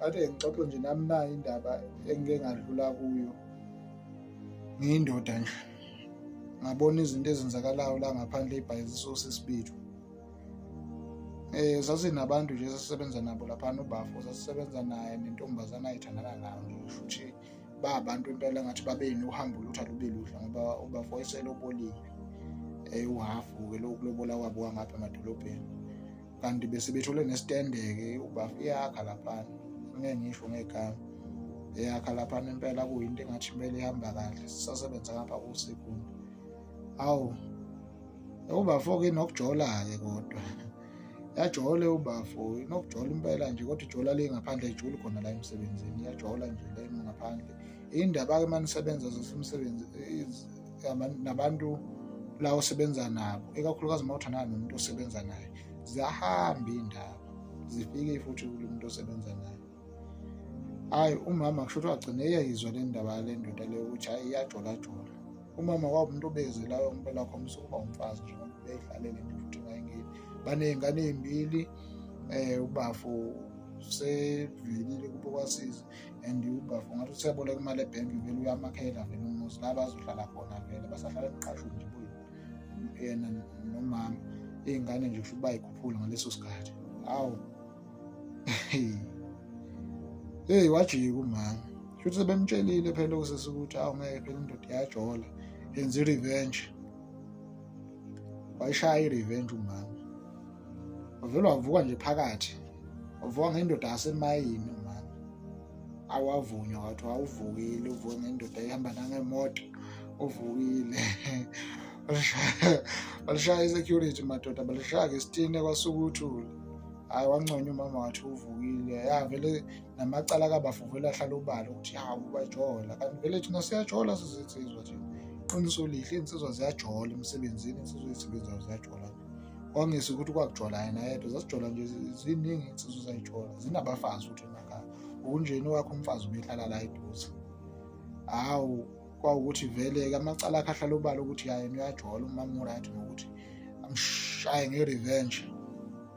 Ade ngixoxe nje nami nayo indaba engike ngadlula kuyo. Ngiyindoda nje. Ngabona izinto ezenzakalayo la ngaphandle ebhayizisa osesibethu. Sasinabantu nje sasisebenza nabo laphana, ubafo sasisebenza naye nentombazana ayithandana nayo nje, kusho ukuthi ba abantu impela ngathi babe nohambo lutho alube luhle ngoba ubafo wayeselobolile, uhafu-ke lokulobola kwabo kwangapha emadolobheni. Kanti bese bethole nesitende-ke, ubafo iyakha laphana, ngeke ngisho ngegama, eyakha laphana impela kuyinto engathi impela ihamba kahle. Sisasebenza ngapha kuSigunda. Hawu, ubafo-ke inokujola-ke kodwa yajole ubafo, inokujola impela nje, kodwa ijola le ngaphandle, ayijoli khona la emsebenzini, iyajola nje le ngaphandle. Indaba-ke uma nisebenza zasemsebenzi nabantu la osebenza nabo, ikakhulukazi uma uthandana nomuntu osebenza naye, ziyahamba iy'ndaba zifike futhi kulo muntu osebenza naye. Hhayi, umama kusho ukuthi wagcina eyayizwa le ndaba yale ndoda le ukuthi hhayi iyajolajola. Umama kwaba umuntu obekezelayo impela, akhombisa ukuba umfazi nje ngoba ubeyidlalele nje futhi ingayingeni. Baney'ngane ey'mbili, ubafo usevelile kubo kwasizi and ubafo ngathi useboleka imali ebhenki vele uyamakhela vele umuzi la bazohlala khona, vele basahlala emqashweni nje yena nomama. Iy'ngane nje kusho ukuthi bayikhuphula ngaleso sikhathi. Hawu, hey, wajika umama, shuthi sebemtshelile phela usisi ukuthi awu ngeke phela indoda iyajola, yenza i-revenge. Wayishaya i-revenge umama, wavele wavuka nje phakathi, wavuka ngendoda yasemayini umama. Awavunywa, wathi awuvukile, uvuke ngendoda ihamba nangemoto, uvukile. Balishaya i-security madoda, balishaya ngesitini kwasuka uthuli. Hhayi, wanconywa umama, wathi uvukile. Ya vele namacala kabafo vele ahlala obala ukuthi hawu bajola, kanti vele thina siyajola sizinsizwa thina. Qiniso lihle, iy'nsizwa ziyajola emsebenzini, iy'nsizwa ey'sebenzayo ziyajola. Kwangisi ukuthi kwakujola yena yedwa, zasijola nje ziningi iy'nsizwa zayijola, zinabafazi futhi emakhaya. Ukunjeni wakho umfazi ubehlala la eduze. Hawu, kwawukuthi vele-ke amacala akhe ahlala obala ukuthi ya yena uyajola. Umama u-right ngokuthi amshaye nge-revenge.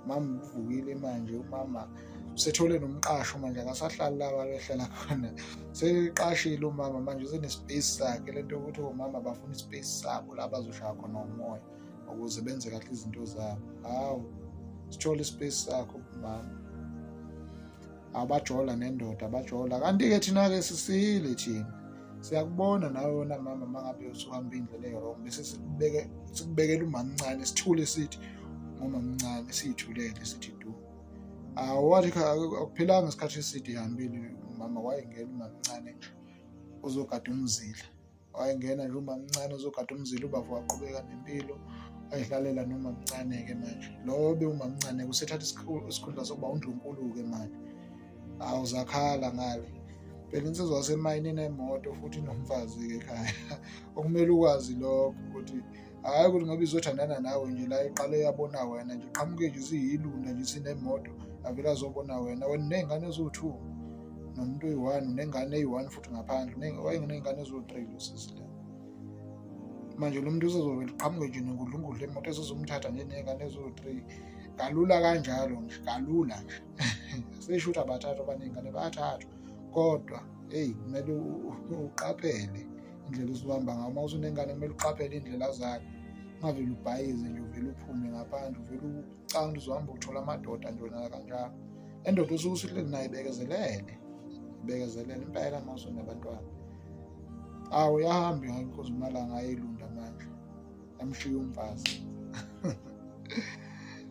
Umama uvukile manje, umama usethole nomqasho manje, akasahlali la babehlala khona, seqashile umama manje, usene-space sakhe. Lento yokuthi omama bafuna i-space sabo la bazoshaya khona umoya ukuze benze kahle izinto zabo. Hawu, sithole i-space sakho mama. Abajola nendoda bajola, kanti-ke thina-ke sisile thina, siyakubona nawe wena mama uma ngabe usuhamba indlela e-wrong, bese sikubeke sikubekela umamncane, sithule sithi ngomamncane, siyithulele sithi du. Awu, wathi akuphelanga isikhathi eside ihambile umama, wayengena umamncane nje uzogada umzila, wayengena nje umamncane uzogada umzila. Ubaba waqhubeka nempilo, wayihlalela nomamncane-ke manje. Lowo bewumamncane usethatha isikhundla sokuba undlunkulu-ke manje. Awuzakhala ngale phela insizwa yasemayini inemoto futhi inomfazi-ke ekhaya, okumele ukwazi lokho ukuthi hhayi ukuthi ngoba izothandana nawe nje la iqale yabona wena nje, qhamuke nje siyilunda nje sinemoto, avele azobona wena, wena uney'ngane eziwu-two nomuntu oyi-one, unengane eyi-one futhi ngaphandle, wayengeney'ngane eziwu-three lo sisi le. Manje lo muntu usezovele uqhamuke nje nengudlungudlu emoto esezomthatha nje ney'ngane eziwu-three kalula kanjalo nje, kalula nje. Sisho ukuthi abathathwa abaney'ngane, bayathathwa, kodwa eyi kumele uqaphele indlela osuhamba ngayo. Uma usunengane kumele uqaphele iy'ndlela zakho, ungavele ubhayize nje, uvele uphume ngaphandle, uvele ucanga uzohamba uthola amadoda nje wena kanjalo. Endoda usuke usuhleli nayo ibekezelele, ibekezelele impela uma usunabantwana. Awu, uyahamba inkosi umalanga ayilunda manje, yamshiya umfazi.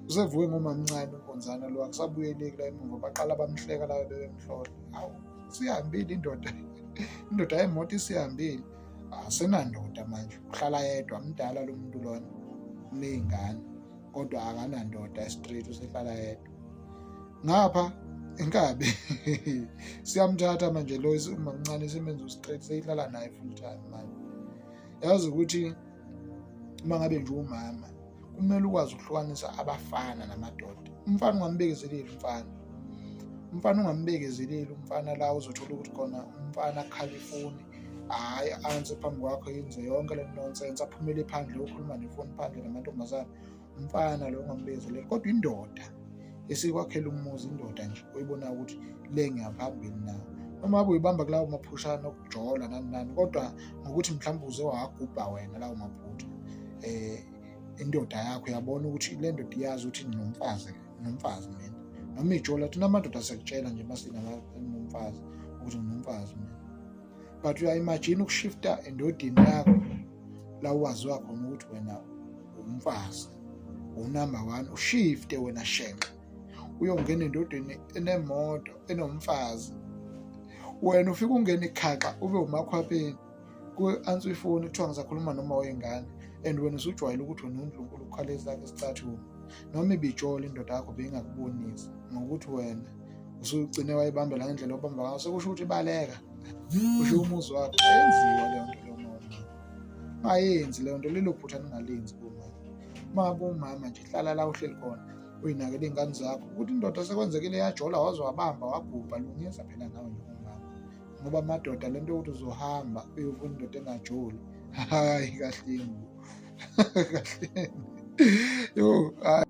Usevuke ngomamncane unkonzana lo, akusabuyeleki la emuva, baqala bamhleka laba bebemhlola. Hawu, sihambile indoda, indoda yemoto isihambile, asenandoda manje, uhlala yedwa, mdala lo muntu lona, uney'ngane kodwa akanandoda e-straight, usehlala yedwa. Ngapha inkabi siyamthatha manje lo umamncane, simenza u-straight, seyihlala naye full time manje. Yazi ukuthi uma ngabe nje umama kumele ukwazi ukuhlukanisa abafana namadoda. Umfana ungambekezeleli umfana, umfana ungambekezeleli umfana la uzothola ukuthi khona umfana akhala ifoni, hhayi anse phambi kwakho, yenze yonke le nonsense, aphumele phandle ukhuluma nefoni phandle namantombazane. Umfana lo ungambekezeleli, kodwa indoda Esikwakhela umuzi indoda nje oyibonayo ukuthi le ngiyaphambili nayo. Noma ngabe uyibamba kulawo maphushana okujola nani nani, kodwa ngokuthi mhlawumbe uze wagubha wena lawo maphutha, indoda yakho uyabona ukuthi le ndoda iyazi ukuthi nginomfazi, nginomfazi mina. Noma ijola, thina amadoda siyakutshela nje uma sinomfazi ukuthi nginomfazi mina. But uya-imagine ukushifta endodeni yakho la uwaziwa khona ukuthi wena umfazi, unumber one, ushifte wena shenxe uyongena endodeni enemoto enomfazi, wena ufike ungene ikhaxa ube umakhwapheni ku-answer ifoni kuthiwa ngisakhuluma noma wey'ngane, and wena usujwayele ukuthi wena undlunkulu ukhala esakhe isicathulo. Noma ibijola indoda yakho beyingakubonisi ngokuthi wena usugcine wayibambela ngendlela obamba ngayo, sekusho ukuthi baleka ushiye umuzi wakho. Ayenziwa leyo nto leyo mama, ungayenzi leyo nto, lelo phutha ningalenzi bomama. Uma bomama nje hlala la uhleli khona uyinakele iy'ngane zakho, ukuthi indoda sekwenzekile yajola waze wabamba wagubha, lungisa phela nawe njengomama, ngoba amadoda le nto yokuthi uzohamba uyofuna indoda engajoli, hhayi kahleni kahleni yo, hhayi.